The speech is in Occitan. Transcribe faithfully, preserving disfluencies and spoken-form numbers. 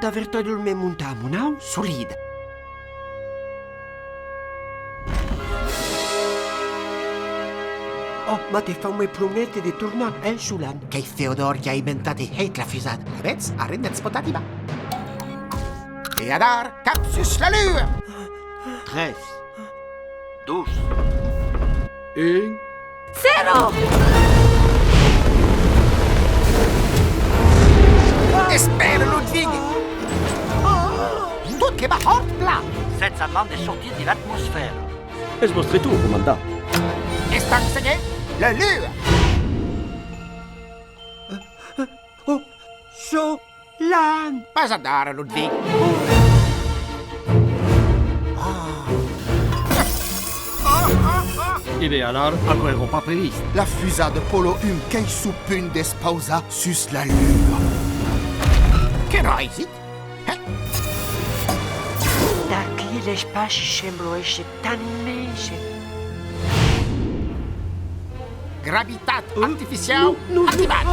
T'avertoi de me montar a mon aut? Solide. Oh, mas te fau me prométer de tornar, eh, Solan? Qu'ei Theodore qui a inventat e hèit la fusada. Alavetz, arren d'explotar, t'i va. E adara, cap sus la Lua! Tres, dos, un. Zèro! Espèra, Ludwig! Tot que va hòrt plan! Sètz a mand de sortir de l'atmosfèra. Es vòstre torn, comandant. Estam seguint la Lua! Oh, Solan! Pas adara, Ludwig. Ah. E ben alara, aquò èra pas previst. La fusada Apollo un qu'ei suu punt d'expausar sus la Lua. Que raisit? D'aquí l'espaci sembla èsser tan immense. Gravitat artificiau activat.